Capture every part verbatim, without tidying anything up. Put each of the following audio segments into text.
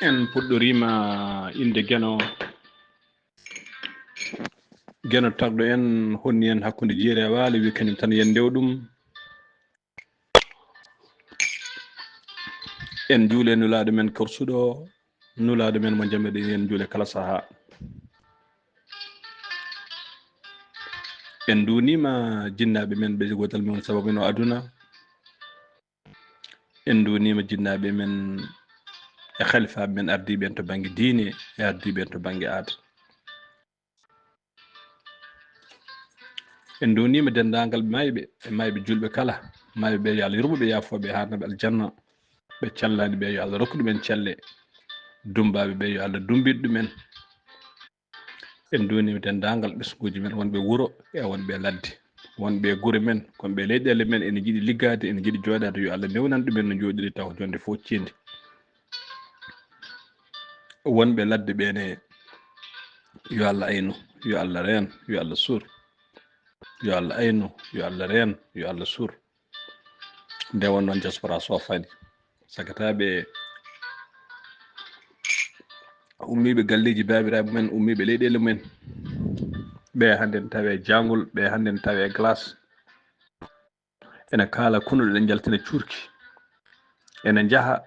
En puɗɗoriima innde Geno. Geno tagɗo en, honni en hakkunde Jeeri e Waalo, wi kañum tan yen ndew ɗum. En njuule Nulaaɗo men korsuɗo, Nulaaɗo men mo njammeɗen, yen njuule kala sahaa. En nduuniima jinnaaɓe men ɓe gootal men sababu no aduna. En nduuniima jinnaaɓe men e halifaaɓe men ardiiɓe en to bannge diine e ardiiɓe en to bannge aada. En nduuniima denndaangal mayɓe e mayɓe julɓe kala. Mayɓe ɓe yo Allah yurmo ɓe, yaafo ɓe, haarna ɓe aljanna. Ɓe callaani ɓe yo Allah rokku ɗumen celle. Dummbaaɓe ɓe yo Allah dummbin ɗumen. En nduuniima denndaangal ɓesnguuji men, wonɓe wuro e wonɓe ladde, wonɓe gure men, wonɓe leyɗeele men, ene njiɗi liggaade, ene njiɗi jooɗaade, yo Allah newnan ɗumen no njooɗiri taw ko jonde fof cendi. Wonɓe ladde ɓe ne, yo Allah aynu, yo Allah reen, yo Allah suur. Yo Allah aynu, yo Allah reen, yo Allah suur. Nde won noon diaspora soofani, sagataaɓe ummiiɓe galleeji baabiraaɓe men, ummiiɓe leyɗeele men, ɓe hannde ne tawee jaangol, ɓe hannde ne tawee glace. Ene kaala kunuɗe, ene njaltina cuurki, ene njaha,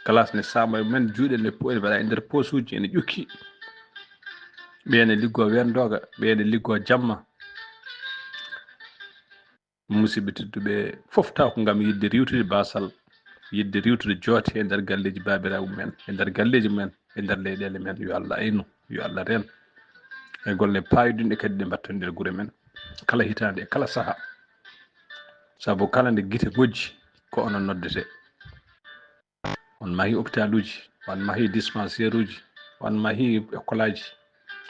glace ne saama e men, juuɗe ne po-, ene mbaɗa e nder posuuji, ene ƴukki. Ɓe ene liggoo wendooga, ɓe ene liggoo jamma. Musidɓe tedduɓe, fof taw ko ngam yiɗde riiwtude baasal, yiɗde riiwtude joote e nder galleeji baabiraaɓe men, e nder galleeji men, e nder leyɗeele men. Yo Allah aynu, yo Allah reen e golle paayodinɗe kadi ɗe mbatten nder gure men, kala hitaande e kala sahaa. Sabu kala nde gite ngojji, ko onon noddetee. On mahi hôpitaluuji, on mahi dispensaire uji, on mahi école aji,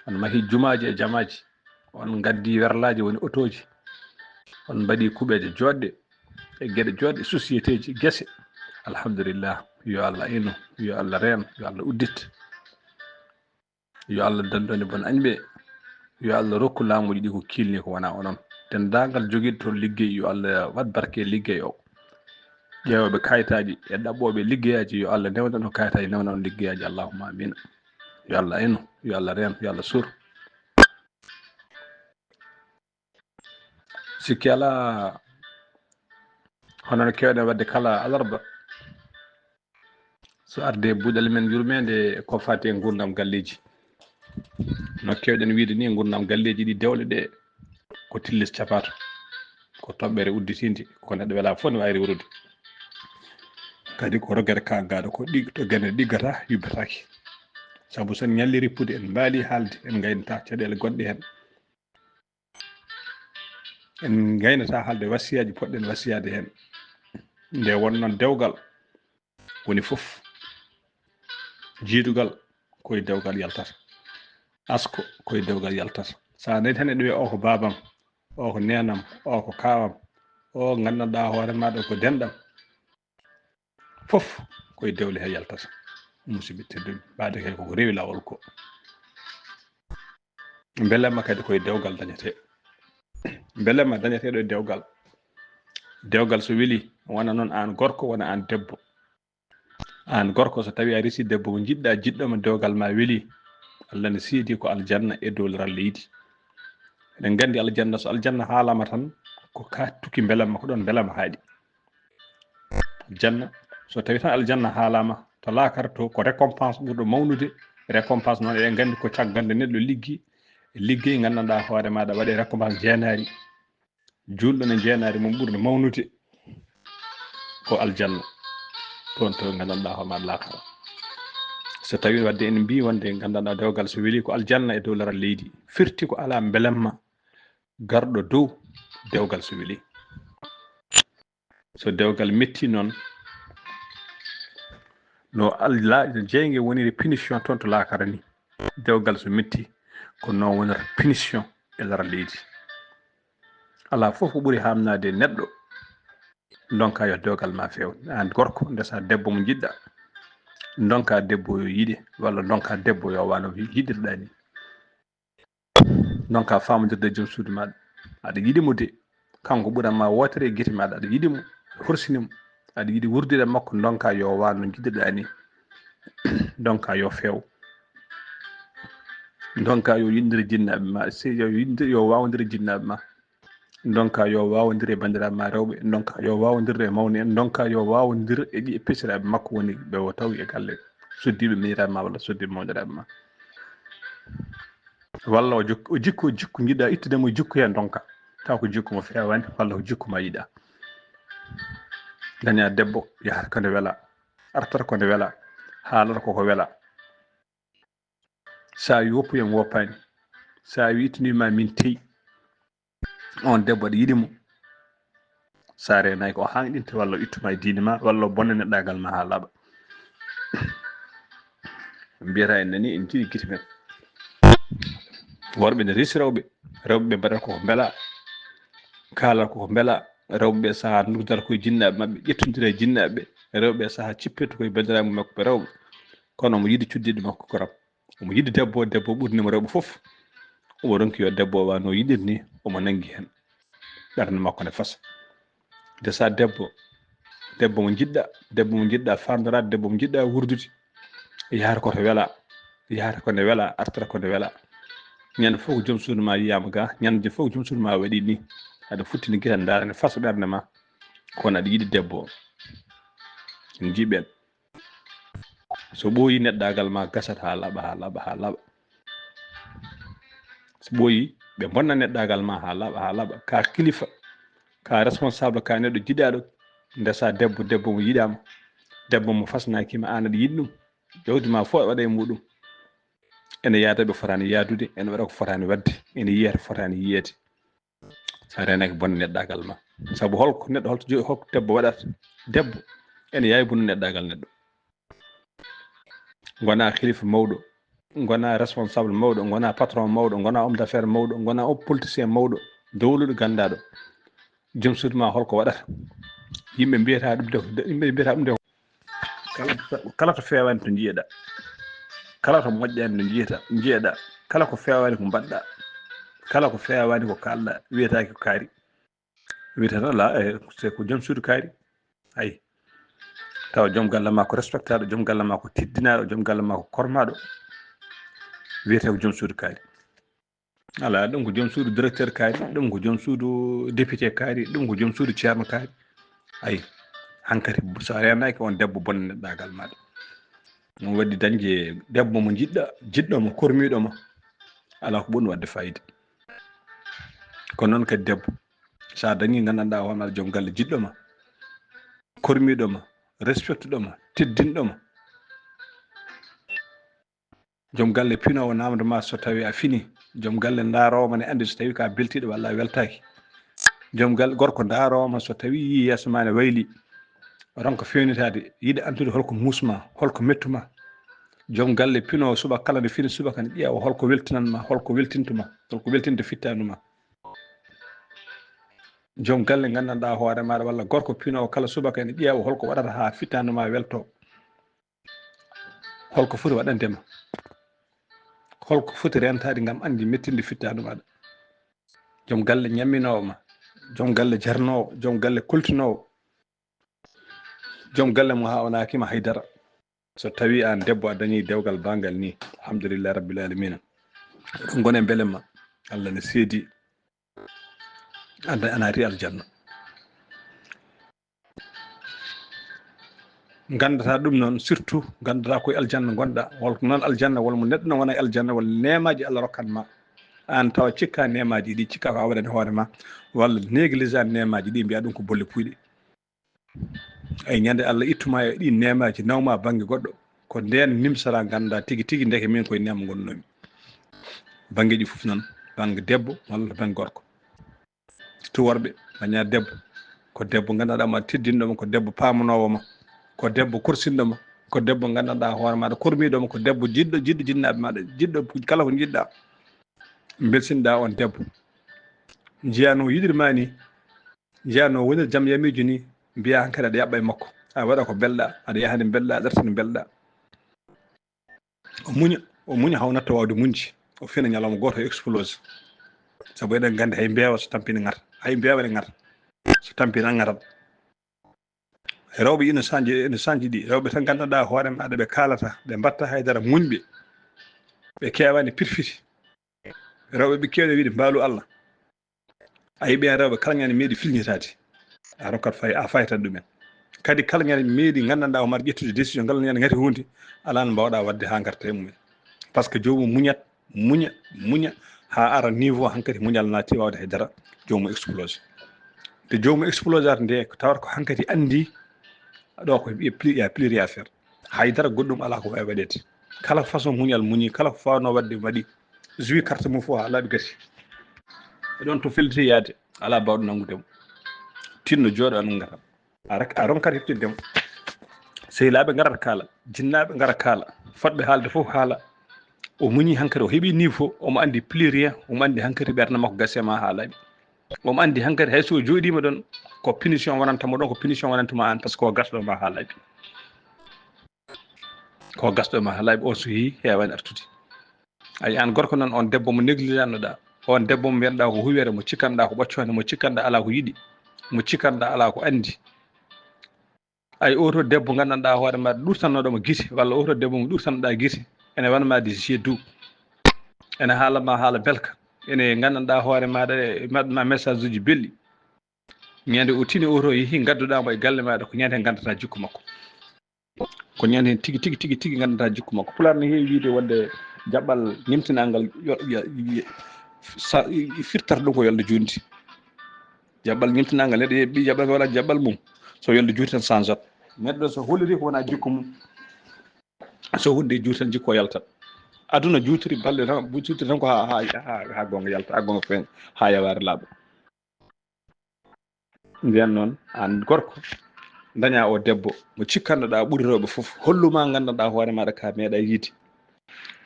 on mahi jumaaji e jamaaji, on ngaddi werlaaji woni otooji, on mbaɗi kuɓeeje jooɗɗe e geɗe jooɗɗe, société ji, gese. Alhamdulillah, yo Allah inu, yo Allah reen, yo Allah uddit. Yo Allah dandone bon añɓe. Yo Allah rokku laamuuji ɗi ko kiilni ko wona onon. Denndaangal jogiiɗo toon liggey, yo Allah waɗ barke e liggey o. Ƴeewooɓe kayitaaji e ɗaɓɓooɓe liggeyaaji, yo Allah newnan on kayitaaji, newnan on liggeyaaji. Allahumma amin. Yo Allah inu, yo Allah reen, yo Allah suur. Sikki alaa, hono no keewɗen waɗde kala alarba, so arde e buuɗal men yurmeende ko faati e nguurndam galleeji. No keewɗen wiyde ni, nguurndam galleeji ɗi dewle ɗe ko tillis capaato, ko toɓɓere udditiinde, ko neɗɗo welaa fof ne waawi rewrude. Kadi ko rogere kaangaaɗo, ko ɗig-, to gene ɗiggata, yubbataake. Sabu so en ñalli rippude, en mbaali haalde, en ngaynataa caɗeele gonɗe heen. En ngaynataa haalde wasiyaaji poɗɗen wasiyaade heen. Nde won noon dewgal woni fof. Jiidugal ko e dewgal yaltata. Asko ko e dewgal yaltata. So a nanii tan eɗe wiya, "O ko baabam, o ko neenam, o ko kaawam, o nganndanɗaa hoore maaɗa ko denɗam." Fof ko e dewle he yaltata. Musidɓe tedduɓe, mbaɗe kay koko rewi laawol ko. Mbelamma kadi ko e dewgal dañetee. Mbelamma dañeteeɗo e dewgal. Dewgal so weli, wona noon aan gorko, wona aan debbo. Aan gorko, so tawii a resi debbo mo njiɗɗaa, jiɗɗo mo, dewgal ma weli, Allah ne seedi ko aljanna e dow laral leydi. Eɗen nganndi aljanna, so aljanna haalaama tan, ko ka tuki mbelamma, ko ɗoon mbelamma haaɗi. Aljanna, so tawii tan aljanna haalaama, to laakara to, ko récompense ɓurɗo mawnude. Récompense noon, eɗen nganndi ko caggal nde neɗɗo liggi, liggey nganndanɗaa hoore maaɗa waɗe récompense jeenaari. Juulɗo ne jeenaari mum ɓurɗo mawnude ko aljanna. Toon to nganndanɗaa hoore maaɗa laakara. So tawii wadde en mbii wonde nganndanɗaa dewgal so weli ko aljanna e dow laral leydi, firti ko alaa mbelamma garɗo dow dewgal so weli. So dewgal metti noon, no Allah, no jeynge woniri punition toon to laakara ni. Dewgal so metti, ko noon wonata punition e laral leydi. Alaa fof ko ɓuri haamnaade neɗɗo, ndonka yo dewgal ma feew. Aan gorko, ndesa debbo mo njiɗɗaa, ndonka debbo yo yiɗe, walla ndonka debbo yo waano yiɗirɗaa ni. Ndonka faamondirde e joom suudu maaɗa. Aɗa yiɗi mo de, kanko ɓuran ma wootere e gite maaɗa. Aɗa yiɗi mo, horsini mo. Aɗa yiɗi wuurdude e makko, ndonka yo waan no njiɗirɗaa ni. Ndonka yo feew. Ndonka yo yindir jinnaaɓe ma, si yo yindir, yo waawondir jinnaaɓe ma. Ndonka yo waawondir e banndiraaɓe ma rewɓe, ndonka yo waawondir e mawni en, ndonka yo waawondir e ƴi-, e peciraaɓe makko woni ɓe o tawi e galle, suddiiɓe miñiraaɓe ma walla suddiiɓe mawniraaɓe ma. Walla o jik-, o jikku, jikku njiɗɗa ittude mo jikku heen ndonka, taw ko jikku mo feewaani, walla ko jikku ma yiɗa. Daña debbo, yahata ko nde wela, artata ko nde wela, haalata ko ko wela. Sa wi woppu yam woppaani, sa wi ittunima min teyi, on debbo aɗa yiɗi mo. Sa reenaaki o hanɗinte walla o ittuma e diine ma walla o bonna neɗɗagal ma ha laaɓa. Mbiyata en nani en jiɗi gite men. Worɓe ne resi rewɓe, rewɓe ɓe mbaɗata koko mbela, kaalata koko mbela, rewɓe ɓe saha noddat koye jinnaaɓe maɓɓe, ƴettodira e jinnaaɓe ɓe, rewɓe ɓe saha cippirta koye banndiraaɓe makko ɓe rewɓe. Kono omo yiɗi cuddiɗo makko koram. Omo yiɗi debbo, debbo ɓurni mo rewɓe fof. Omo ronki yo debbo o wa no yiɗiri ni, omo nangi heen. Ɓernde makko ne fasa. Nde sa debbo, debbo mo njiɗɗa, debbo mo njiɗɗa faandoraade, debbo mo njiɗɗa wurdude, yahata ko to wela, yahata ko nde wela, artata ko nde wela. Ñande fof ko joom suudu ma yiyama ga, ñande fof ko joom suudu ma waɗi ni. Aɗa futtini gite ndaara ne fasa ɓernde ma. Kono aɗa yiɗi debbo o. En njiɓen. So ɓooyi neɗɗagal ma gasat ha laaɓa, ha laaɓa, ha laaɓa. So ɓooyi ɓe bonna neɗɗagal ma ha laaɓa, ha laaɓa. Ka kilifa, ka responsable, ka neɗɗo jiɗaɗo, ndesa debbo, debbo mo yiɗama, debbo mo fasnakima, an aɗa yiɗi ɗum. Jawdi ma fof waɗa e muɗum. Ene yaada ɓe fotani yaadude, ene waɗa ko fotani waɗde, ene yiya to fotani yiyeede. Sa renaki bonne neɗɗagal ma. Sabu holko neɗɗo, holto jo-, holko debbo waɗata? Debbo ene yawi bonnu neɗɗagal neɗɗo. Gona khalifa mawɗo, gona responsable mawɗo, gona patron mawɗo, gona homme d'affaires mawɗo, gona o politicien mawɗo, dowluɗo gandaɗo. Joom suudu ma holko waɗata? Yimɓe mbiyata ɗum de, yimɓe mbiyata ɗum de. Kala, kala to feewaani to njiyeɗa. Kala to moƴƴaani to njiyata, njiyeɗa. Kala ko feewaani ko mbaɗɗa. Kala ko feewaani ko kalɗa, wiyetaake ko kaari. Wiyetata la, eh, c'est ko joom suudu kaari. Ayi. Tawa joom galle ma ko respectaɗo, joom galle ma ko teddinaɗo, joom galle ma ko kormaɗo. Wiyete ko joom suudu kaari. Ala, ɗum ko joom suudu directeur kaari, ɗum ko joom suudu député kaari, ɗum ko joom suudu ceerno kaari. Ayi, hankati so a renaki on debbo bonne neɗɗagal maɗa. Ɗum waɗi dañde debbo mo jiɗɗa, jiɗɗo mo, kormiɗo ma. Ala ko ɓuri waɗde fayida. Ko noon kadi debbo, sa dañi gandanɗa hono aɗa joom galle jiɗɗo ma, kormiɗo ma, respectuɗo ma, teddinɗo ma. Joom galle pinowo namdo ma so tawi a fini. Joom galle ndarowo ma ne andi so tawi ka beltiɗo walla a weltaki. Joom galle gorko ndarowo ma so tawi yi yeeso ma ne wayli. Ronka fewnitade, yiɗa andude holko musma, holko mettuma. Joom galle pinowo subaka kala nde fini subaka ne ƴeewa holko weltinan ma, holko weltintuma, holko weltinta fittandu ma. Joom galle gandanɗa hoore maɗa walla gorko pinowo kala subaka ne ƴeewa holko waɗata ha fittandu ma welto. Holko foti waɗande ma? Holko foti rentade ngam andi mettinde fittaandu maɗa? Joom galle ñamminoowo ma, joom galle jarnoowo, joom galle koltinoowo, joom galle mo haawanaaki ma haydara. So tawi an debbo a dañi dewgal bangal ni, alhamdulillahi rabbil alamina. Ɗum gone beele ma, Allah ne seedi, anda a naati aljanna. Gandata ɗum noon, surtout gandata koye aljanna gonɗa, walla ko noon aljanna, walla mo neɗɗo no wona e aljanna, walla nemaji Allah rokkat ma, an tawa cikka nemaji ɗi, cikka ko a waɗani hoore ma, walla néglige an nemaji ɗi, mbiya ɗum ko bolle puyɗe. Ay, ñande Allah ittuma e ɗi nemaji, nawma bangge goɗɗo, ko nden nimsara ganda tigi tigi ndeke min koye nema gonnomi. Bangeji fof noon, bange debbo walla bange gorko. Surtout worɓe, daña debbo, ko debbo gandanɗa ma teddinɗo ma, ko debbo pamanoowo ma, ko debbo korsinɗo ma, ko debbo gandanɗa hoore maɗa kormiɗo ma, ko debbo jiɗɗo, jiɗɗo jinnaaɓe maɗa, jiɗɗo kala ko jiɗɗa, belsinɗa on debbo. Njiya no yiɗirma ni, njiya no wonir jam yamijo ni, mbiya hankadi aɗa yaɓɓa e makko, a waɗa ko belɗa, aɗa yahani belɗa, aɗa artani belɗa. O muña, o muña haw natta wawde muñde. O fina ñalawma gooto o explose. Sabu eɗen nganndi hay mbeewa so tampini ŋata. Hay mbeewa ne ŋata. So tampini a ŋatat. Rewɓe ina sanji, ina sanji ɗi. Rewɓe tan nganndanɗaa hoore maaɗa, ɓe kaalata, ɓe mbatta haydara, muñɓe. Ɓe keewaani pirfiti. Rewɓe ɓe keewɗe wiide mbaalu Allah. A yi ɓeen rewɓe kala ñande meeɗi filñitaade. A rokkat fay, a faytat ɗumen. Kadi kala ñande meeɗi nganndanɗaa ko mbaɗa ƴettude décision ngal ñande ngati huunde, alaa no mbaawɗaa waɗde haa ngarta e mumen. Par ce que joomum muñat, muña, muña, haa ara niveau hankadi muñal naati waawde hay dara, joomum explose. Nde joomum explosata nde, ko tawata ko hankadi anndi ɗo ko il y a plus, il y a plus rien à faire. Hay dara goɗɗum alaa ko waawi waɗeede. Kala façon muñal muñi, kala ko faawno waɗde waɗi. Joui carte mum fof haa laaɓi gasi. E ɗoon to felliti yaade, alaa baawɗo nanngude mo. Tinno jooɗo an ngara. A rek-, a ronkat heɓtinde mo. Sehilaaɓe ngarat kaala, jinnaaɓe ngara kaala, fotɓe haalde fof haala. O muñi hankadi, o heɓi niveau, omo anndi plus rien, omo anndi hankadi ɓernde makko gasi e ma haa laaɓi. Omo anndi hankadi hay so o jooɗiima ɗoon, ko punition wonanta mo ɗoon, ko punition wonanta ma aan, par ce que ko gasɗo ma haa laaɓi. Ko gasɗo ma haa laaɓi, on so yehii heewaani artude. Ay, aan gorko noon, on debbo mo neglijannoɗaa, on debbo mo mbiyanɗaa ko huwere, mo cikkanɗaa ko ɓoccoonde, mo cikkanɗaa alaa ko yiɗi, mo cikkanɗaa alaa ko anndi. Ay, oo to debbo nganndanɗaa hoore maaɗa ɗurtannooɗo mo gite, walla oo to debbo mo ɗurtannoɗaa gite, ene wanma des yeux doux, ene haala ma haala belka, ene nganndanɗaa hoore maaɗa, e maɗ-, ma message uji belɗi. Ñande o tini oo to yehii, ngadduɗaa mo e galle maaɗa, ko ñande nganndataa jikku makko. Ko ñande heen tigi, tigi, tigi, tigi nganndataa jikku makko. Pulaar ne heewi wiyde wonde jaɓɓal ñemtinaangal yo, yo, yo, sa-, firtata ɗum ko yolde juutnde. Jaɓɓal ñemtinaangal, neɗɗo yeeɓi jaɓɓal, wala jaɓɓal mum. So yolde juuti tan changeat. Neɗɗo so hollirii ko wonaa jikku mum, so huunde juuti tan, jikku o yaltat. Aduna juutiri balɗe tan, juutiri tan ko haa, haa, haa, haa goonga yalta, haa goonga feeña, haa yawaare laaɓa. Mbiyan noon, aan gorko, dañaa o debbo mo cikkannoɗaa ɓuri rewɓe fof, hollu ma nganndanɗaa hoore maaɗa ka meeɗaa yiide.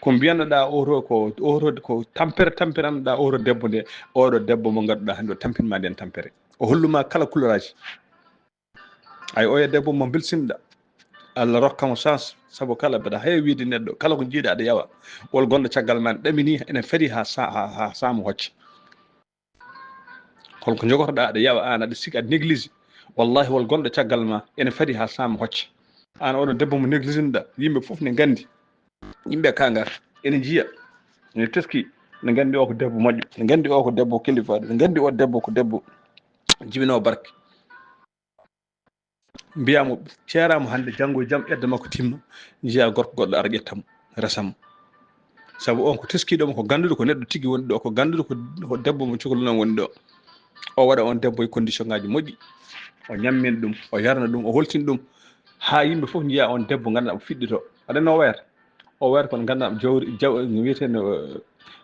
Ko mbiyannoɗaa oo to ko, oo to ko tampere tampirannoɗaa oo to debbo nde, oɗo debbo mo ngannduɗaa hannde o tampin ma nden tampere. O hollu ma kala couleur aji. Ay, oya debbo mo mbelsinɗa. Allah rokka mo chance, sabu kala mbeɗa haya wiide neɗɗo, kala ko jiiɗa aɗa yawa. Wol gonɗo caggal ma ne ɗamini, ene fadi haa sa-, haa, haa saama hocca. Holko jogotoɗaa aɗa yawa aan, aɗa sikki aɗa néglige. Wallahi wol gonɗo caggal ma, ene fadi haa saama hocca. Aan oɗo debbo mo négligenoɗaa, yimɓe fof ne nganndi. Yimɓe ka ngar, ene njiya, ene teski, ne nganndi o ko debbo moƴƴo, ne nganndi o ko debbo kilifaɗo, ne nganndi o debbo ko debbo jibinoowo barke. Mbiyaa mo, ceeraa mo hannde, janngo e jam, edda makko timma, njiyaa gorko goɗɗo ara ƴetta mo, resa mo. Sabu on ko teskiiɗo mo, ko gannduɗo ko neɗɗo tigi woni ɗo, ko gannduɗo ko, ko debbo mo cukalel noon woni ɗo. O waɗa on debbo e condition ngaaji moƴƴi. O ñammina ɗum, o yarna ɗum, o holtina ɗum. Haa yimɓe fof njiya on debbo, nganndaa o fiɗɗito. Aɗa no wayata? O wayata kono nganndaa jawri, jaw-, no wiyetee no,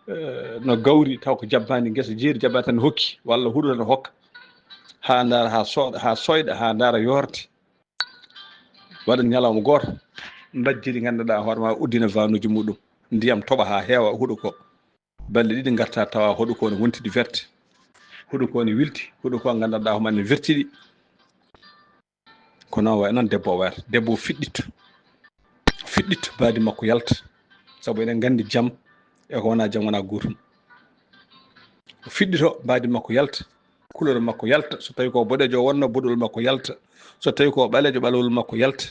eh, no gawri, taw ko jabbaani ngesa jeeri, jabbaani tan hokki, walla huɗo tan hokka. Haa ndaara, haa sooɗa, haa soyɗa, haa ndaara yoorte. Waɗa ñalawma gooto, mbajjiri ngannduɗaa hoore ma uddina vanuuji muɗum. Ndiyam toɓa haa heewa huɗo ko. Balɗe ɗiɗi ngarta tawa huɗo ko ne wontidi verte. Huɗo ko ne wilti, huɗo ko nganndanɗaa hoore ma ne vertiɗi. Ko noon wayi noon debbo o wayata. Debbo o fiɗɗitto. Fiɗɗitto, mbaadi makko yalta. Sabu eɗen nganndi jam e ko wonaa jam wonaa gootum. O fiɗɗito, mbaadi makko yalta. Couleur makko yalta. So tawii ko boɗeejo o wonno, boɗewol makko yalta. So tawii ko ɓaleejo, ɓalewol makko yalta.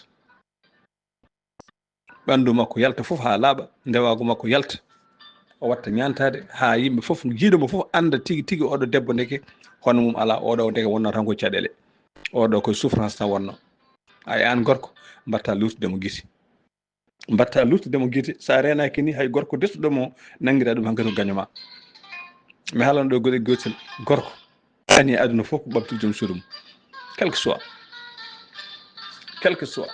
Ɓanndu makko yalta fof haa laaɓa, ndewaagu makko yalta. O watta ñaantaade haa yimɓe fof, jiiɗo mo fof annda tigi tigi oɗo debbo ndeke hono mum alaa, oɗo ndeke wonnoo tan ko caɗeele. Oɗo ko souffrance tan wonnoo. Ay aan gorko, mbatta luuttude mo gite. Mbatta luuttude mo gite, so a reenaaki ni hay gorko desuɗo mo nanngira ɗum hankadi ko gaño ma. Mi haalana ɗo geɗel gootel, gorko. Ani aduna fof ko ɓamtude joom suudu mum. Quel que soit. Quel que soit.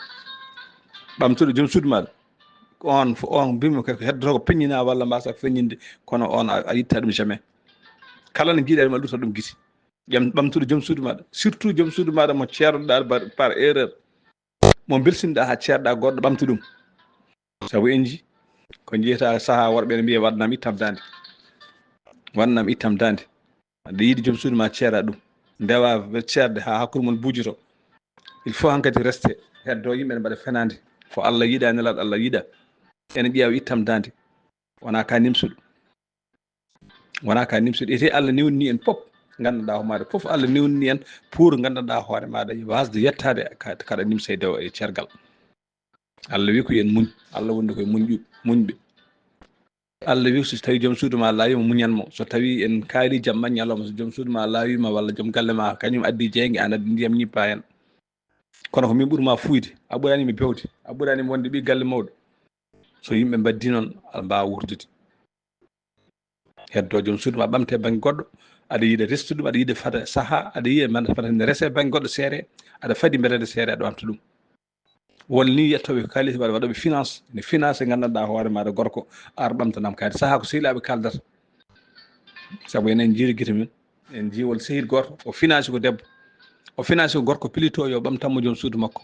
Ɓamtude joom suudu maaɗa. Ko on, on mbimi ko heddoto ko peññina walla mbasa ko feññinde, kono on a, a yitta ɗum jamais. Kala no jiiɗa ɗum a luta ɗum gite. Ƴam ɓamtude joom suudu maaɗa. Surtout joom suudu maaɗa mo ceernoɗaa par, par erreur. Mo mbelsinɗaa haa ceerɗaa goɗɗo ɓamtu ɗum. Sabu en nji, ko njiyata sahaa worɓe ne mbiya waɗnam ittam daande. Waɗnam ittam daande. Aɗa yiɗi joom suudu ma ceera ɗum. Ndewa ceerde haa hakkunde mon buujoto. Il faut hankadi reste heddo yimɓe ne mbaɗa fenaande. Ko Allah yiɗa, nelaaɗo Allah yiɗa. Ene ƴeewa ittam daande. Wonaa ka nimsuɗo. Wonaa ka nimsuɗo. Ete Allah newni en pop. Nganndanɗaa hoore maaɗa fof, Allah newnini en pour nganndanɗaa hoore maaɗa yo waasde yettaade ka, kaɗa nimsa e dewo e ceergal. Allah wi ko yo en muñ. Allah wondi koye muñƴu-, muñɓe. Allah wi so tawi joom suudu ma laawiima, muñan mo. So tawi en kaali jamma ñalawma, so joom suudu ma laawiima walla joom galle ma kañum addi jeynge, aan addi ndiyam ñippaa heen. Kono ko min ɓuri ma fuuyde, a ɓuraani mi bewde, a ɓuraani mi wonde ɓii galle mawɗo. So yimɓe mbaddii noon, aɗa mbaawa wuurdude. Heddo joom suudu ma ɓamte bannge goɗɗo, aɗa yiɗa restude ɗum, aɗa yiɗa fada sahaa, aɗa yiya man fada ne rese bannge goɗɗo seere, aɗa fadi mbeɗa seere, aɗa ɓamta ɗum. Won ni yettooɓe ko kaalis, waɗa waɗooɓe finance, ne finance nganndanɗaa hoore maaɗa gorko, ar ɓamtanam kaalis. Sahaa ko sehilaaɓe kaaldata. Sabu enen njiyii gite men, en njii won sehil gooto, o finance ko debbo. O finance ko gorko plutôt yo ɓamtan mo joom suudu makko.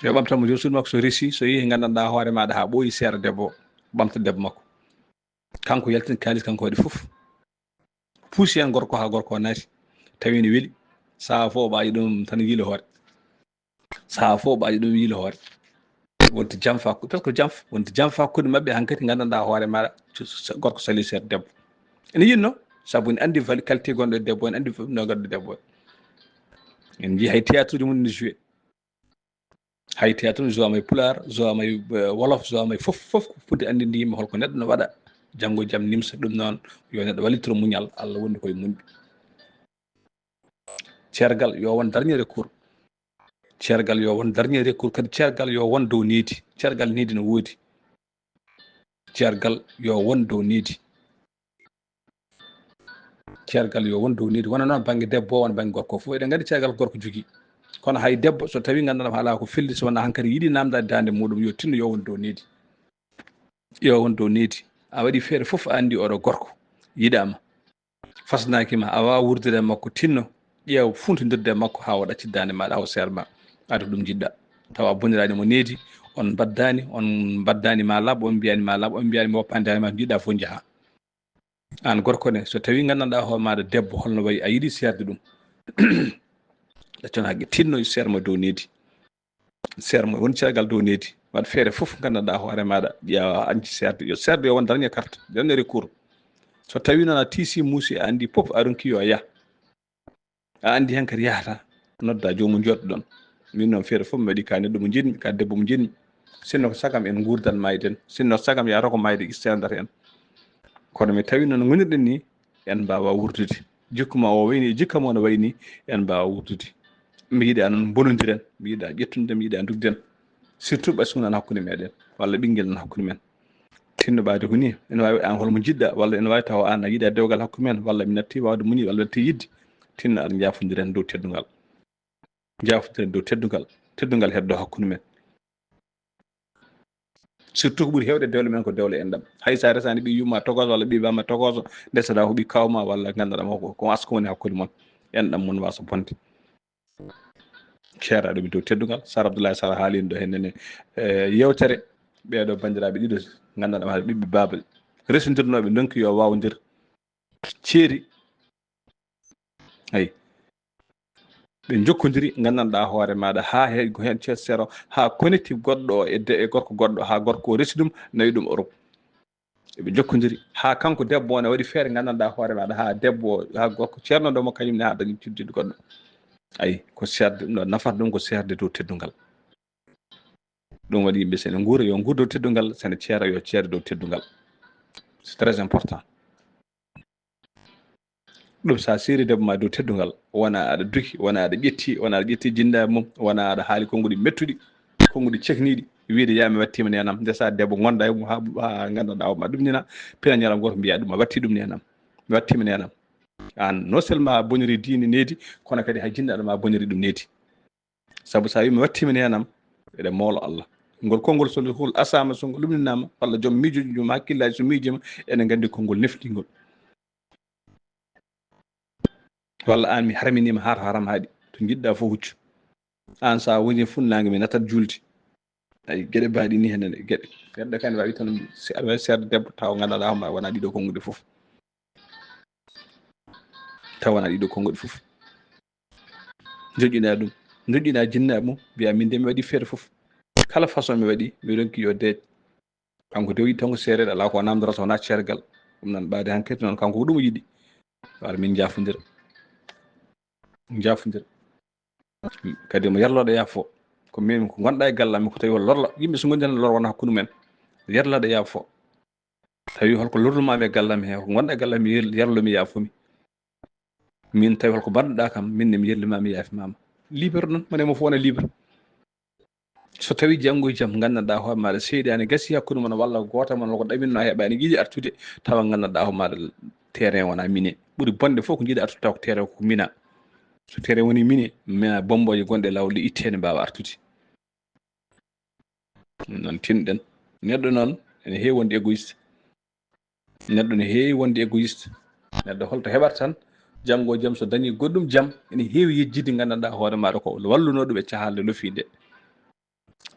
Yo ɓamtan mo joom suudu makko so resi, so yehi nganndanɗaa hoore maaɗa haa ɓooyi seera debbo, ɓamta debbo makko. Kanko yaltin kaalis, kanko waɗi fof. Puusi heen gorko haa gorko o naati, tawi ne weli. Sahaa fof ɓaaji ɗum tan yiilo hoore. Sahaa fof ɓaaji ɗum yiilo hoore. Wonti jam fa, parce que jam, wonti jam fa hakkunde maɓɓe hankadi nganndanɗaa hoore maaɗa, so, so, gorko sali seera debbo. Ene yinno, sabu ne anndi vali-, qualité gonɗo e debbo, ene anndi fof no gonɗo debbo. En njii hay théâtre ji mum ne joué. Hay théâtre ne jouama e pulaar, jouama e, eh, wolof, jouama e fof, fof ko foti anndinde yimɓe holko neɗɗo no waɗa. Janngo jam nimsa ɗum noon, yo neɗɗo wallitoro muñal, Allah wondi koye muñɓe. Ceergal yo won dernier recours. Ceergal yo won dernier recours, kadi ceergal yo won dow needi. Ceergal needi no woodi. Ceergal yo won dow needi. Ceergal yo won dow needi. Wona noon bannge debbo, wona bannge gorko. Fof eɗen nganndi ceergal ko gorko jogii. Kono hay debbo, so tawi nganndanɗaa alaa ko felli, so wonaa hankadi yiɗi naamndaade daande muɗum, yo tinno yo won dow needi. Yo won dow needi. A waɗi feere fof, a anndi oɗo gorko yiɗaama. Fasnaaki ma, a waawaa wuurdude e makko, tinno, ƴeew, funtondirde e makko haa o ɗaccit daande maaɗa, haa o seer ma, aɗa ɗum njiɗɗa. Tawa a boniraani mo needi, on mbaddaani, on mbaddaani ma laaɓ, on mbiyaani ma laaɓ, on mbiyaani mo woppaani daande ma, njiɗɗa fof njaha. Aan gorko ne, so tawi nganndanɗaa hoore maaɗa debbo, holno wayi, a yiɗi seerde ɗum. Ɗaccon haqqe, tinno seer ma dow needi. Seer mo woni caggal dow needi. Waɗ feere fof nganndanɗaa hoore maaɗa, ƴeewa, anci seerde. Yo seerde yo won dernier carte, dernier recours. So tawi noon a tiisi muusi, a anndi fof, a ronki yo a yah. A anndi heen kadi yahata, nodda joomum jooɗo ɗoon. Min noon feere fof mi waɗi ka neɗɗo mo njiɗmi, ka debbo mo njiɗmi. Sinno ko sagam en nguurdan mayden, sinno sagam yahata ko mayde, seerdata en. Kono mi tawi noon ngonirɗen ni, en mbaawa wuurdude. Jikku ma o wayni, jikka mo no wayni, en mbaawa wuurdude. Mi yiɗa noon bonondiren, mi yiɗa ƴettude, mi yiɗa ndugden. Surtout ɓay so wonaa hakkunde meɗen, walla ɓinngel nan hakkunde men. Tinno ɓaade ko ni, ene waawi an holmo njiɗɗa, walla ene waawi tawa an a yiɗa dewgal hakkunde men, walla mi natti waawde muñi, walla mi natti yiɗde. Tinno aɗa njaafondiren dow teddungal. Njaafondiren dow teddungal, teddungal heddo hakkunde men. Surtout ko ɓuri heewde dewle men ko dewle enɗam. Hay so a resaani ɓii yumma tokoso walla ɓii bamma tokoso, ndesaɗaa ko ɓii kawma walla nganndanɗaa mo ko, ko asko woni hakkunde mon. Enɗam mon waasa bonde. Ceeraaɗo mi dow teddungal, Sar Abdoulaye Sar haalino ɗo heen ne, eh, yeewtere, ɓeeɗo banndiraaɓe ɗiɗo nganndanɗaa maa ɓiɓɓe baaba. Resondirnooɓe ndonki yo waawondir ceeri. Ayi. Ɓe njokkondiri, nganndanɗaa hoore maaɗa, haa he-, ko heen ceer-, seero, haa connecti goɗɗo o e de-, e gorko goɗɗo, haa gorko o resi ɗum, nawi ɗum Europe. Ɓe njokkondiri, haa kanko debbo o ne waɗi feere, nganndanɗaa hoore maaɗa, haa debbo o, haa gorko ceerno ɗo mo kañum ne, haa dañi cuddiɗo goɗɗo. Ayi, ko seerde, ɗum ɗo nafata ɗum ko seerde dow teddungal. Ɗum waɗi yimɓe, so ene nguura, yo nguur dow teddungal, so ene ceera, yo ceer dow teddungal. C'est très important. Ɗum so a seeri debbo ma dow teddungal, wona aɗa duki, wona aɗa ƴetti, wona aɗa ƴetti jinnaaɓe mum, wona aɗa haali konnguɗi mettuɗi, konnguɗi cekniiɗi, wiide yaa mi wattiima neenam. Nde so a debbo ngonda e mum haa, haa nganndanɗaa o ma ɗum nina, pina ñalawma gooto mbiyaa ɗum a watti ɗum neenam, mi wattiima neenam. Aan non seulement a boniri diine needi, kono kadi hay jinnaaɗo ma boniri ɗum needi. Sabu so a wii mi wattiima neenam, eɗen moolo Allah. Ngol konngol so ngol asaama, so ngol lumninaama, walla joom miijooji, joom hakkillaaji so miijiima, ene nganndi konngol neftingol. Walla aan mi harminiima haa to haram haaɗi, to njiɗɗaa fof huccu. Aan so a woni funnaange mi natat juulde. Ayi, geɗe baaɗi ni henen, geɗe. Geɗe kan wawi tan, si aɗa wawi seerde debbo taw nganndanɗaa hoore ma wona ɗiɗo konnguɗi fof. Taw wona ɗiɗo konnguɗi fof. Joƴƴinaa ɗum. Joƴƴinaa jinnaaɓe mum, mbiyaa min de mi waɗi feere fof. Kala façon mi waɗi, mi ronki yo deej. Kanko de o yiɗi tan ko seereede, alaa ko o naamndoroo so wonaa ceergal. Ɗum noon ɓaade hankadi noon kanko ko ɗum o yiɗi. Wara min jafodira, jafodira. Kadi mo yarloɗo yaafo, ko min ko gonɗa e gallam, ko tawi won lorla, yimɓe so gondi tan lor wona hakkunde men. Yarloɗo yaafo, tawi holko lorluma e gallam he, ko gonɗa e gallam, yarlomi, yaafomi. Min tawi holko mbaɗɗa kam, min ne mi yerlima, mi yaafimama. Libre noon, mone mo fof wona libre. So tawi janngo e jam nganndanɗa hoore maɗa seyɗaani gasi hakkunde mon, walla goto mon ko ɗaminno a heɓani yiɗi artude, tawa nganndanɗa hoore maɗa terrain wona mine. Ɓuri bonde fof ko jiiɗa artude taw ko terrain ko mina. So terrain woni mine, mina bomboje gonɗe lawol ɗe itte ne mbawa artude. Ɗum noon tinɗen. Neɗɗo noon ene heewi wonde égoïste. Neɗɗo ne heewi wonde égoïste. Neɗɗo holto heɓata tan janngo e jam, so dañi goɗɗum jam, ene heewi yejjide nganndanɗa hoore maɗa ko walluno ɗum e cahalde lofi nde.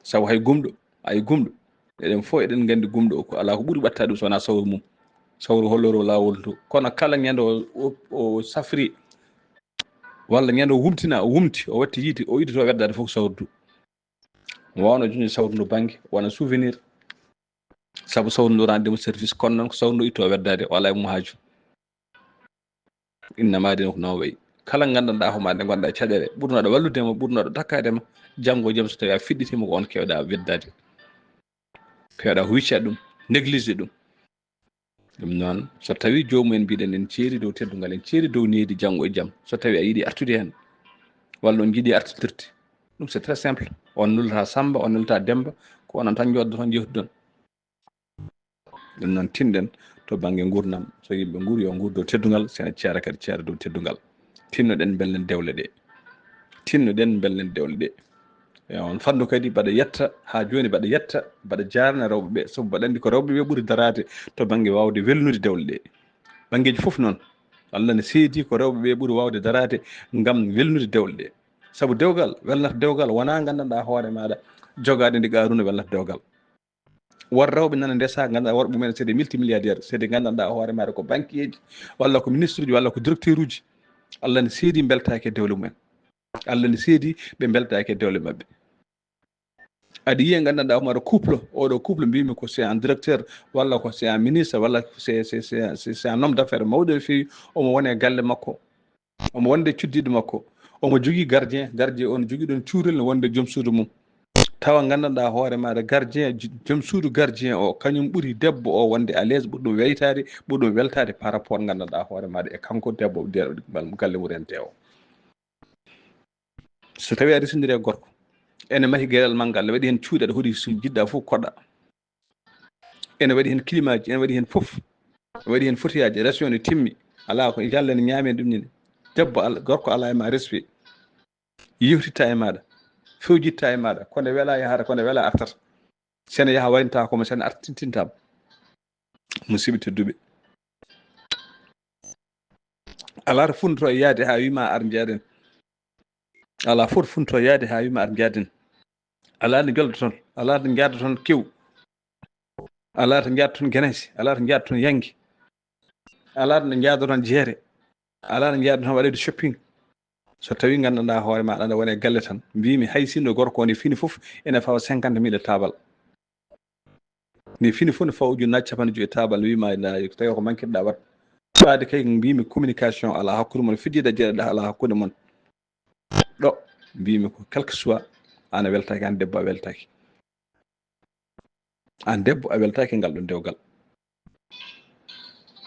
Sabu hay gumɗo, hay gumɗo, eɗen fof eɗen nganndi gumɗo o ko alaa ko ɓuri ɓatta ɗum so wonaa sawru mum. Sawru holloro laawol to. Kono kala ñande o, o, o safri, walla ñande o wumtina, o wumti, o watti yiite, o idito weddaade fof ko sawru du. Mo wawno joñde sawru ndu bannge, wona souvenir. Sabu sawru ndu rende mo service, kono noon ko sawru ndu itto weddaade, o alaa e mum haaju. Innama dina ko noon wayi. Kala nganndanɗa ko ma nde gonɗa e caɗeele, ɓurnoɗo wallude ma, ɓurnoɗo takkaade ma, janngo e jam so tawi a fiɗɗitima ko on kewɗa weddaade. Kewɗa ko wicca ɗum, négligé ɗum. Ɗum noon, so tawi joomumen mbiɗen en ceeri dow teddungal, en ceeri dow nehdi janngo e jam, so tawi a yiɗi artude heen, walla on jiɗi artitirde, ɗum c'est très simple. On nulata Samba, on nulata Demba, ko onon tan njoddo toon, jehduɗon. Ɗum noon, tinɗen to bannge nguurndam, so yimɓe nguuri, yo nguur dow teddungal, so ene ceera kadi ceera dow teddungal. Tinnoɗen mbelnen dewle ɗe. Tinnoɗen mbelnen dewle ɗe. E on fannu kadi, mbaɗa yetta, haa jooni mbaɗa yetta, mbaɗa jaarna rewɓe ɓe, sabu mbaɗa anndi ko rewɓe ɓe ɓuri daraade to bannge waawde welnude dewle ɗe. Banngeeji fof noon, Allah ne seedi ko rewɓe ɓe ɓuri waawde daraade ngam welnude dewle ɗe. Sabu dewgal, welnata dewgal, wonaa nganndanɗa hoore maaɗa jogaade ndi Qaaruuna welnata dewgal. Won rewɓe nana ndesa, nganndanɗa worɓe mumen c'est des multimilliardaires, c'est des nganndanɗa hoore maaɗa ko banquier ji, walla ko ministre ji, walla ko directeur uji. Allah ne seedi mbeltaaki e dewle mumen. Allah ne seedi ɓe mbeltaaki e dewle maɓɓe. Aɗa yiya nganndanɗa hoore maaɗa couple, oɗo couple mbimi ko c'est un directeur, walla ko c'est un ministre, walla c'est, c'est, c'est, c'est, c'est un homme d'affaires mawɗo e feewi, omo wona e galle makko. Omo wonde cuddiɗo makko. Omo jogii gardien, gardien o ne jogii ɗon cuurel ne wonde joom suudu mum. Tawa nganndanɗa hoore maaɗa gardien, j-, joom suudu gardien o, kañum ɓuri debbo o wonde à l'aise, ɓuri ɗum weytaade, ɓuri ɗum weltaade par rapport nganndanɗa hoore maaɗa e kanko debbo de-, galle mum rente o. So tawi aɗa resondiri e gorko, ene mahi geɗal ma ngal, ne waɗi heen cuuɗi, aɗa hoɗi so jiɗɗa fof koɗa. Ene waɗi heen climat ji, ene waɗi heen fof. Ene waɗi heen fotiyaaji, région ne timmi. Alaa ko yalla ne ñaame ɗum ne. Debbo ala, gorko alaa e ma respect. Yewtitta e maaɗa. Fewjitta e maaɗa. Ko nde wela yahata, ko nde wela artata. Sene yaha waynta ko mo sene artintintama. Musidɓe tedduɓe. Alaa to funto e yaade haa wima ar njaaden. Alaa fof funto e yaade haa wima ar njaaden. Alaa nde joldo toon. Alaa nde njaado toon kew. Alaa to njaado toon genesi. Alaa to njaado toon yangi. Alaa to njaado toon jeere. Alaa to njaado toon waɗede shopping. So tawi nganndanɗa hoore ma aɗa wona e galle tan. Mbimi hay sinno gorko o ne fini fof ene fawa cinquante mille taabal. Ni fini fof ne fawa ujunnaji capanɗe joyi taabal, wima na tawi ko mankirɗa wat. Ɓaade kay mbimi communication ala hakkunde mon, fijida jeɗaɗa ala hakkunde mon. Ɗo mbimi ko quelque soit an a weltaki, an debbo a weltaki. An debbo a weltaki ngal ɗo dewgal.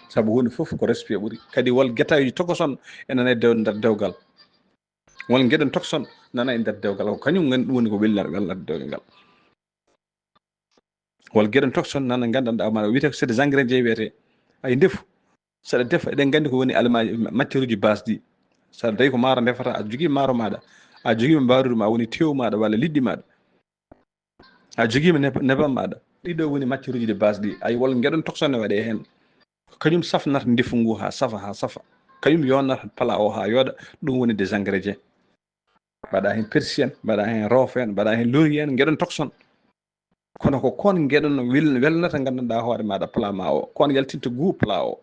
Sabu hunde fof ko respect ɓuri. Kadi wol gueɗaji tokoson ene nana e dew-, nder dewgal. Wol gueɗen tokson nana e nder dewgal. Ko kañum ngan ɗum woni ko welnata, welnata dewgal ngal. Wol gueɗen tokson nana nganndanɗa ma wiyete ko c'est des engrais je wiyete. Ay ndefu. Saɗa defa, eɗen nganndi ko woni alima-, matière uji base ɗi. Saɗa tawi ko maaro ndefata, a jogii maaro maaɗa. A jogii mbaruudi ma, woni tew maaɗa walla liɗɗi maaɗa. A jogiima neb-, nebam maaɗa. Ɗiɗo woni matière uji de base ɗi. Ay wol ngeɗon tokson ne waɗe heen. Ko kañum safnata ndefu ngu haa safa, haa safa. Kañum yonnata pala o haa yooɗa. Ɗum woni des engrais je. Mbaɗa heen persil en, mbaɗa heen roof en, mbaɗa heen laurier en, ngeɗon tokson. Kono ko kon ngeɗon wel-, welnata nganndanɗa hoore maaɗa plat ma o. Kon yaltinta goût plat o.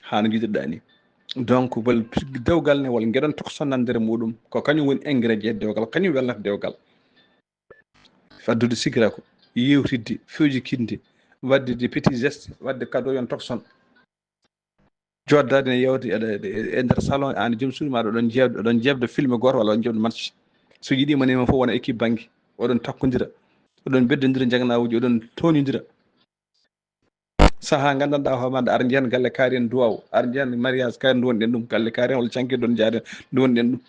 Haa no njiɗirɗa ni. Donc, wol dewgal ne, wol ngeɗon tokson nan nder muɗum. Ko kañum woni engrais je dewgal, kañum welnata dewgal. Faddude sikira ko, yewtidde, fewjikinde, waɗde des petits gestes, waɗde cadeau yon tokson. Jooɗdaade ne yewta e nder salon, aan joom suudu maaɗa, oɗon jeebde, oɗon jeebde filme gooto walla oɗon jeebde match. So yiɗii mo nima fof wona équipe bannge, oɗon takkondira, oɗon beddondira njaganaawuuji, oɗon tooñondira. Sahaa nganndanɗaa hoore maaɗa, ara njiyan galle kaari en duwaw, ara njiyan mariage kaari nduwonɗen ɗum, galle kaari en walla cankirɗon njaaden nduwonɗen ɗum.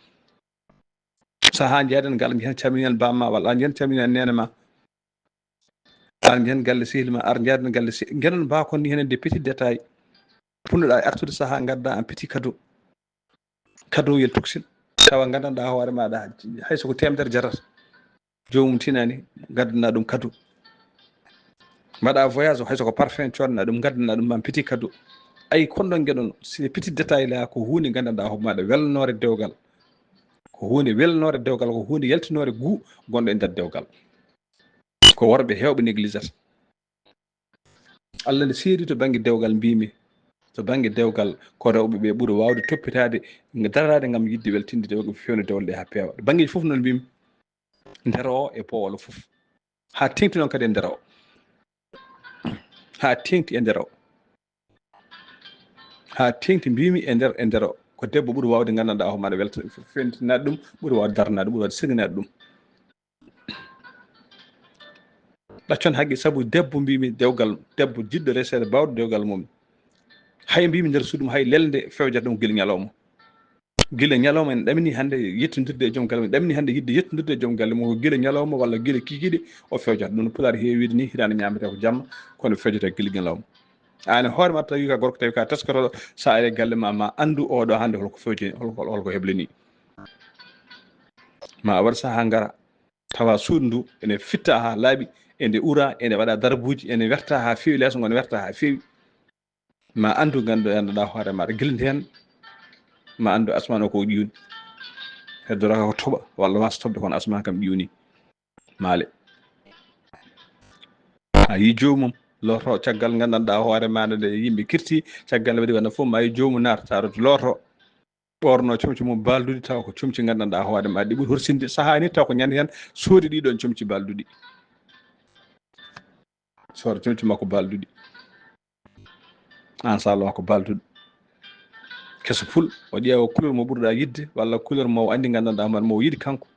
Sahaa njaaden galle njiyan caminen bamma walla njiyan caminen nene ma. Ar njiyan galle sehil ma, ar njaaden galle se ngenon ba kon ni henen des petits détails. Punnoɗa e artude sahaa ngadda un petit cadeau. Cadeau yel tuksin. Tawa nganndanɗaa hoore maaɗa hay so ko temedere jarata. Joomum tinani ngaddana ɗum cadeau. Mbaɗa voyage o hay so ko parfum coodana ɗum ngaddana ɗum ma petit cadeau. Ay kon ɗon ngeɗon c'est petit détail la ko huunde nganndanɗaa hoore maaɗa welnoore dewgal. Ko huunde welnoore dewgal ko huunde yaltinoore guu gonɗo e nder dewgal. Ko worɓe heewɓe négligata. Allah ne seedi to bannge dewgal mbimi to bannge dewgal ko rewɓe ɓe ɓuri wawde toppitaade darade ngam yidde weltinde dewgal fewndo dewle ɗe ha peewa to banngeji fof noon mbimi nder o e powolo fof ha tengti noon kadi e nder o ha tengti e nder o ha tengti mbimi e nder e nder o ko debbo ɓuri wawde gandanɗa o maɗa welta fewndinade ɗum ɓuri wawde darnade ɓuri wawde sirginade ɗum ɗaccon haqqe sabu debbo mbimi dewgal debbo jiɗɗo reseede bawɗo dewgal mum hay mbimi nder suudu mum hay lelde fewjata ɗum gila ñalawma gila ñalawma en ɗamini hannde yettodirde e joom galle mum ɗamini hannde yidde yettodirde e joom galle mum ko gila ñalawma walla gila kikiɗe o fewjata ɗum no pulaar heewi wiide ni hitaande ñaamete ko jamma kono fewjata gila ñalawma aan e hoore ma tawi ka gorko tawi ka taskaroɗo sa ari galle ma ma anndu oɗo hannde holko fewjani holko holko heblani ma a waɗa saha ngara tawa suudu ndu ene fitta ha laaɓi ende ura ene waɗa darbuuji ene werta ha feewi leeso ngo ne werta ha feewi ma anndu gandu ganduɗa hoore maɗa gila nden ma anndu asman o ko ƴiwni heddoraka ko toɓa walla wasa toɓde kono asman kam ƴiwni maale a yi joomum lorto caggal gandanɗa hoore maɗa nde yimɓe kirti caggal waɗi wona fof ma yi joomum naata taroto lorto ɓorno comci mum balduɗi taw ko comci gandanɗa hoore ma ɗi ɓuri horsinde sahani taw ko ñande hen soodi ɗiɗon comci balduɗi soora comci makko balduɗi an salo makko balduɗo keso pul o ƴeewa couleur mo ɓurɗa yidde walla couleur mo o andi gandanɗa hoore mo o yiɗi kanko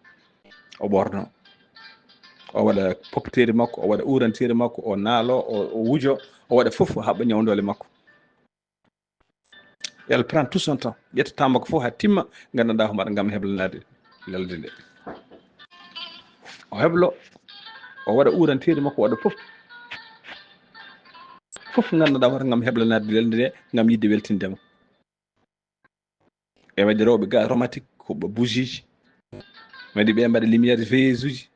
o ɓorno o waɗa popteri makko o waɗa uranteri makko o naalo o wujo o waɗa fof haɓɓa ñawdole makko elle prend tout son temps ƴetta tamba ko fof ha timma gandanɗa ko mbaɗa gam heblanade lelde nde o heblo o waɗa uranteri makko waɗa fof fof gandanɗa wata gam heblanade lelde nde gam yidde weltindema e waɗi rewɓe ga aromatique ko bougie ji waɗi ɓe mbaɗa lumière veilleuse uji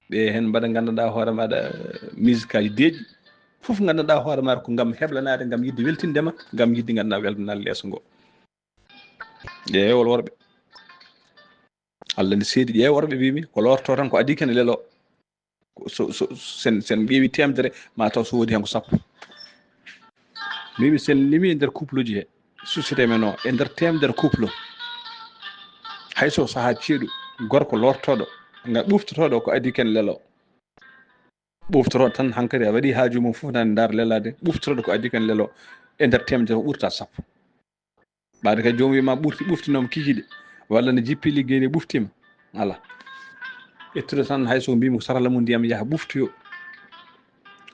ɓe hen mbaɗa gandanɗa hoore maɗa musique aji deeƴi fof gandanɗa hoore maɗa ko gam heblanade gam yidde weltindema gam yidde gandanɗa weltanade leeso ngo ƴeewol worɓe allah ne seedi ƴeew worɓe mbimi ko lorto tan ko adi kene lelo so so sen sen ƴeewi temedere ma taw so wodi hen ko sappo mbimi sen limi e nder couple uji he société men o e nder temedere couple hayso saaha ceeɗu gorko lortoɗo nga ɓuftotoɗo ko adi ken lelo ɓuftotoɗo tan hankkadi a waɗi haaju mum fof nani ndar lelade ɓuftotoɗo ko adi ken lelo e nder temedere ko ɓurta sappo ɓaade kadi joom wima ɓurti ɓuftinoma kikiɗe walla ne jippi liggeeni ɓuftima ala ƴettude tan hayso mbimi ko sarala mum ndiyam yaha ɓuftoyo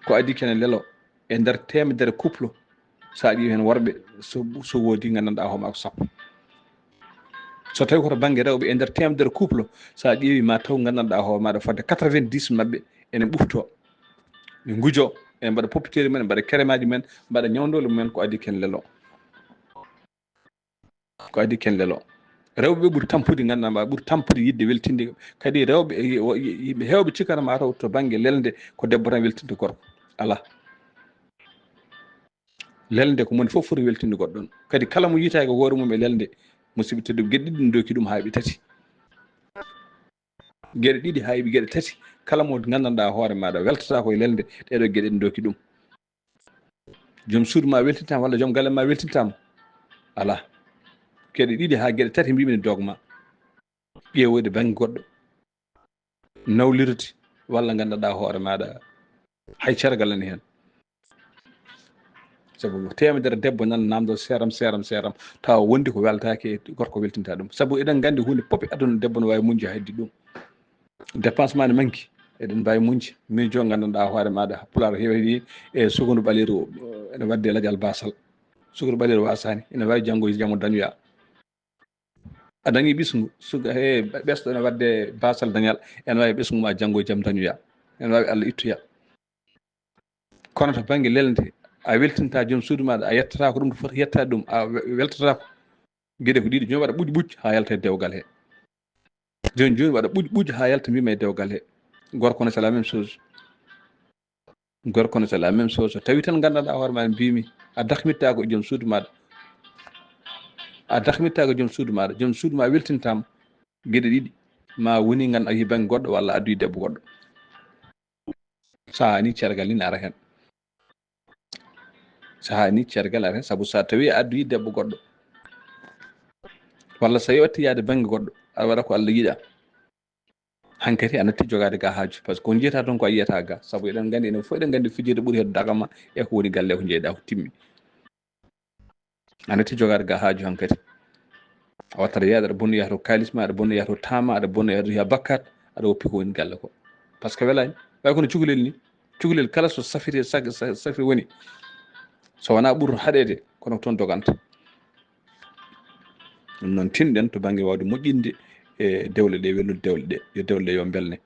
ko adi kene lelo e nder temedere couple so a ƴeewi heen worɓe so woodi nganndanɗaa hoore maɗa ko sappo so tawi koto bannge rewɓe e nder temedere couple so a ƴeewi ma taw nganndanɗaa hoore maɗa fodde quatre-vingt-dix maɓɓe ene ɓufto ɓe ngujo ene mbaɗa popiteri mumen mbaɗa keremaji mumen mbaɗa ñawndole mumen ko adi ken lelo ko adi ken lelo rewɓe ɓe ɓuri tampude nganndanɗaa ɓuri tampude yidde weltinde kadi rewɓe yimɓe heewɓe cikkata mataw to bannge lelnde ko debbo tan weltinde gorko alaa lelnde ko moni fof foti weltinde goɗɗo ɗon kadi kala mo yitaaki hoore mum e lelnde musidɓe tedduɓe geɗe ɗiɗi ne doki ɗum haa ɓe tati geɗe ɗiɗi haa ɓe geɗe tati kala mo nganndanɗaa hoore maɗa weltata koye lelnde ɗeɗo geɗe ne doki ɗum joom suudu ma weltintama walla joom galle ma weltintama ala geɗe ɗiɗi ha geɗe tati mbimi ne dogma ƴeewoyde bangge goɗɗo nawlirde walla gandanɗa hoore maɗa hay caragal nani hen Sabu teemedere debbo nan namdo seeram seeram seeram, tawa wondi ko weltaaki e gorko weltinta ɗum. Sabu eɗen nganndi huunde pop e aduna debbo no waawi muñde haydi ɗum. Dépense ma ne manki, eɗen mbaawi muñde. Min jo nganndanɗaa hoore maaɗa, Pulaar heewi e sukundu ɓaleeru, ene waɗde lajal basal. Sukundu ɓaleeru wasaani, ene waawi janngo jamo dañoya. A dañi ɓesngu, suka he ɓesɗo ene waɗde basal dañal, ene waawi ɓesngu ma janngo jam dañoya. Ene waawi Allah ittoya. Kono to bannge lelnde, a weltinta joom suudu maaɗa, a yettata ko ɗum foti yettaade ɗum, a we-, weltata ko. Geɗe ko ɗiɗi, jooni waɗa ɓuuƴ ɓuuƴ haa yalta e dewgal he. Jooni jooni waɗa ɓuuƴ ɓuuƴ haa yalta mbima e dewgal he. Gorko ne c'est la même chose. Gorko ne c'est la même chose. So tawi tan nganndanɗaa hoore ma mbimi, a dakmittaako e joom suudu maaɗa. A dakmittaako e joom suudu maaɗa. Joom suudu ma weltintaama geɗe ɗiɗi. Ma woni nganndu a yi bannge goɗɗo walla adduyi debbo goɗɗo. Sahaa ni cergal ni ne ara heen. Sahaa ni cergal ara heen, sabu so a tawi a adduyi debbo goɗɗo, walla so a yetti yaade bannge goɗɗo, aɗa waɗa ko Allah yiɗa. Hankadi a natti jogaade ga haaju, par ce que ko njiyata toon ko a yiyata ga, sabu eɗen nganndi, enen fof eɗen nganndi fijirde ɓuri hedde dagama e ko woni galle ko njeyɗa ko timmi. A natti jogaade ga haaju hankadi. A wattata yaade, aɗa bonnoya to kaalis ma, aɗa bonnoya to taama, aɗa bonnoya to ya bakkat, aɗa woppi ko woni galle ko. Par ce que welaani. Way kono cukalel ni. Cukalel kala so safiri, sa-, sa-, safiri woni. So wonaa ɓurɗo haɗeede, kono ko toon doganta. Ɗum noon tinɗen to bannge waawde moƴƴinde e dewle ɗe, welnude dewle ɗe. Yo dewle ɗe yo mbelne.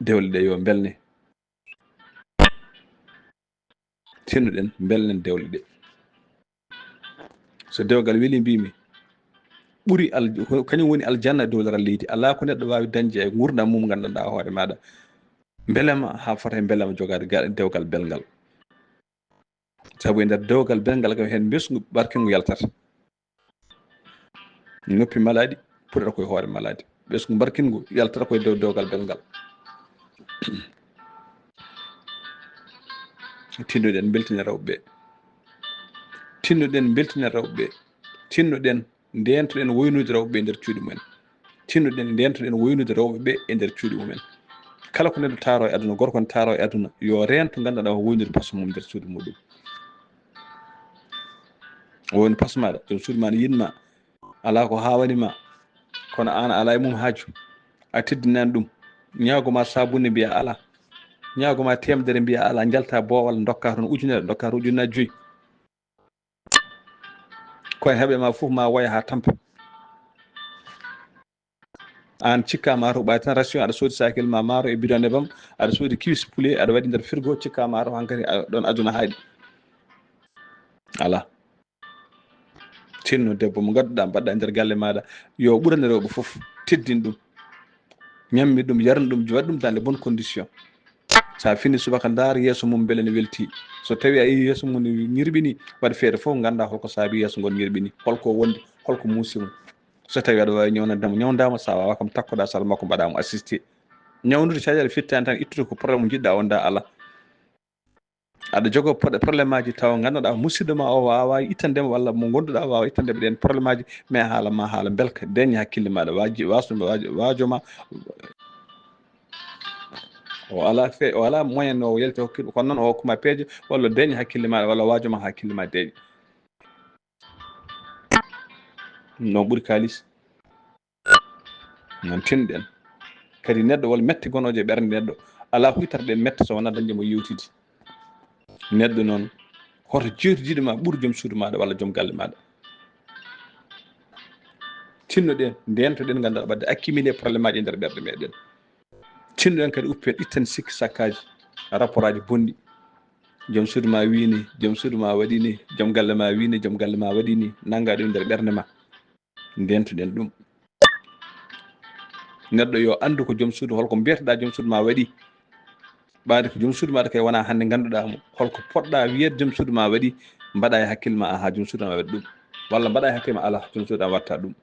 Dewle ɗe yo mbelne. Tinnoɗen, mbelnen dewle ɗe. So dewgal weli, mbimi, ɓuri al-, ko kañum woni aljanna e dow laral leydi. Alaa ko neɗɗo waawi dañde e nguurndam mum, nganndanɗaa hoore maaɗa. Mbelema haa fota e mbelema jogaade ga-, dewgal belngal. Sabu e nder dewgal belngal kam, heen mbesngu barkingu yaltata. Noppi malaaɗi puɗata koye hoore malaaɗi. Ɓesngu barkingu yaltata koye dow dewgal belngal. Tinnoɗen mbeltina rewɓe ɓe. Tinnoɗen mbeltina rewɓe ɓe. Tinnoɗen, ndeentoɗen woynude rewɓe ɓe e nder cuuɗi mumen. Tinnoɗen, ndeentoɗen woynude rewɓe ɓe e nder cuuɗi mumen. Kala ko neɗɗo taaro e aduna, gorko ne taaro e aduna, yo reento nganndanɗaa ko woynude paso mum nder cuuɗi muɗum. O woni paso maaɗa, joom suudu ma ne yiɗ ma. Alaa ko haawani ma. Kono aan a alaa e mum haaju. A teddinaani ɗum. Ñaago ma saabunde mbiya alaa. Ñaago ma teemedere mbiya alaa. Njalta boowal ndokka toon ujunere, ndokka toon ujunnaaji joyi. Ko en heɓe ma fof ma woya haa tampa. Aan cikka ma to ɓaade tan ration, aɗa soodi sakil ma maaro e bidon nebam, aɗa soodi cuisse poulet, aɗa waɗi nder frigo, cikka ma to hankadi a-, ɗoon aduna haaɗi. Alaa. Tinno debbo mo ngannduɗaa mbaɗɗa e nder galle maaɗa, yo ɓurane rewɓe fof, teddin ɗum. Ñammi ɗum, yarni ɗum, waɗi ɗum dans de bonnes conditions. So a fini subaka, ndaar yeeso mum mbele ne welti. So tawi a yii yeeso mum ne ñirɓini, waɗ feere fof ngannda holko saabi yeeso ngon ñirɓini, holko wondi, holko muusi mum. So tawi aɗa waawi ñawnande mo, ñawndaa mo, so a waawaa kam takkoɗaa salle makko mbaɗaa mo assisté. Ñawndude caɗeele fittaani tan ittude ko problème mo njiɗɗaa wonda alaa. Aɗa jogoo pro-, problème aji tawa ngannduɗaa musidɗo ma o waawaa ittande ma walla mo ngonnduɗaa waawaa ittande ma ɗeen problème aji, mais haala ma haala mbelka, deeñ hakkille maaɗa, waaji-, waaso-, waajo ma o alaa fe-, o alaa moyen no o yalti hokkirɗo, kono noon o hokkuma peeje walla deeñ hakkille maaɗa walla waajo ma hakkille ma deeƴa. Ɗum noon ɓuri kaalis. Noon tinɗen. Kadi neɗɗo walla mette gonooje e ɓernde neɗɗo, alaa ko ittarɗe mette so wonaa dañde mo yewtidi. Neɗɗo noon, hoto jewtidiiɗo ma ɓur joom suudu maaɗa walla joom galle maaɗa. Tinnoɗen, ndeentoɗen, ngannduɗaa ɓadde accumulé problème aji e nder ɓerɗe meɗen. Tinnoɗen kadi uppen, itten sikki sakkaaji, rapport aji bonɗi. Joom suudu ma wii ni, joom suudu ma waɗi ni, joom galle ma wii ni, joom galle ma waɗi ni, nanngaa ɗum nder ɓernde ma. Ndeentoɗen ɗum. Neɗɗo yo anndu ko joom suudu, holko mbiyeteɗaa joom suudu ma waɗi. Ɓaade ko joom suudu maaɗa kay wonaa hannde ngannduɗaa mo. Holko poɗɗaa wiyeede joom suudu ma waɗi, mbaɗaa e hakkille ma, aha, joom suudu ma waɗi ɗum. Walla mbaɗaa e hakkille ma, alaa, joom suudu ma waɗta ɗum.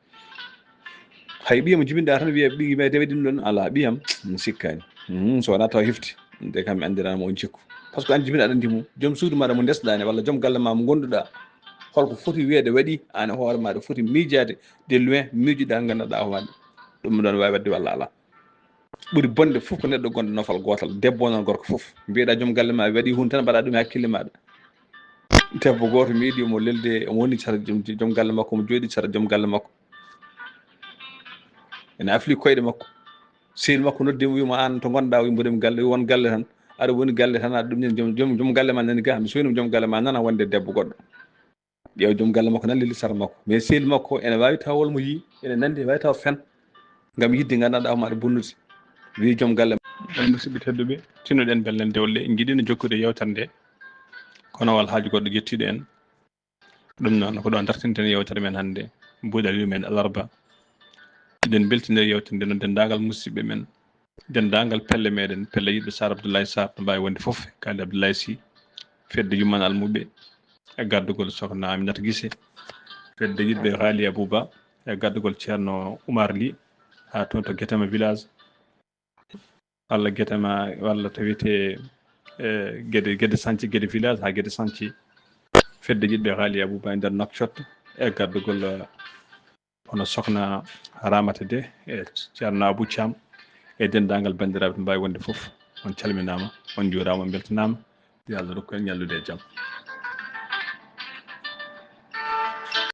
Hay ɓiyam jibinɗaa tan wiya ɓiy ma de waɗi ɗum ɗon, alaa, ɓiyam, mi sikkaani. Hmm, so wonaa taw hefti, nde kam mi anndiraama on jikku. Par ce que aan jibinɗaa aɗa anndi mo, joom suudu maaɗa mo ndesɗaa ne, walla joom galle ma mo ngonnduɗaa, holko foti wiyeede waɗi, aan e hoore maaɗa foti miijaade de loin, miijuɗaa ngannduɗaa hoore. Ɗum ɗon waawi waɗde walla alaa. Ɓuri bonde fof ko neɗɗo gonɗo nofal gootal, debbo noon gorko fof. Mbiyeɗaa joom galle ma, a waɗi hunde tan, mbaɗa ɗum e hakkille maaɗa. Debbo gooto mi yiɗi omo lelde, omo woni sara joom, joom galle makko, omo jooɗi sara joom galle makko. Ene afli koyɗe makko. Sehil makko noddi mo, wiima, "Aan to ngonɗaa?" O wi, "Mboɗo mi galle." O wi, "Won galle tan. Aɗa woni galle tan, aɗa ɗum?" Joom, joom, joom galle ma nani ga, mi soynum joom galle ma nana wonde debbo goɗɗo. Ƴeew joom galle makko nan lelli sara makko. Mais sehil makko ene waawi taw wol mo yii, ene nanndi, waawi taw fen. Ngam yiɗde nganndanɗaa homo aɗa bonnude. Wi joom galle. Ɓen musidɓe tedduɓe, tinnoɗen bellen dewle, en njiɗino jokkude yewtere nde. Kono wal haaju goɗɗo jettiiɗo en. Ɗum noon, ko ɗo dartinten yewtere men hannde, buuɗal men alarba. Eɗen mbeltinira yewtere nde noon denndaangal musidɓe men, denndaangal pelle meɗen, pelle yiɗɓe Sar Abdoulaye Sarr, no mbaawi wonde fof, Kali Abdoulaye Sy, fedde yumman almuɓe, e gardugol Sokhna Aminata Guissé, fedde yiɗɓe Ghali Abouba, e gardugol Ceerno Oumar Ly, haa toon to Guétama village, walla Guétama, walla to wiyetee, e, Guédé, Guédé Santhi, Guédé village haa Guédé Santhi, fedde yiɗɓe Ghali Abouba e nder Nouakchott, e gardugol, e, hono Sokhna Ramata Dé, e Ceerno Abou Thiam, e denndaangal banndiraaɓe to mbaawi wonde fof. On calminaama, on njuuraama, on mbeltanaama. Yo Allah rokku en ñallude e jam.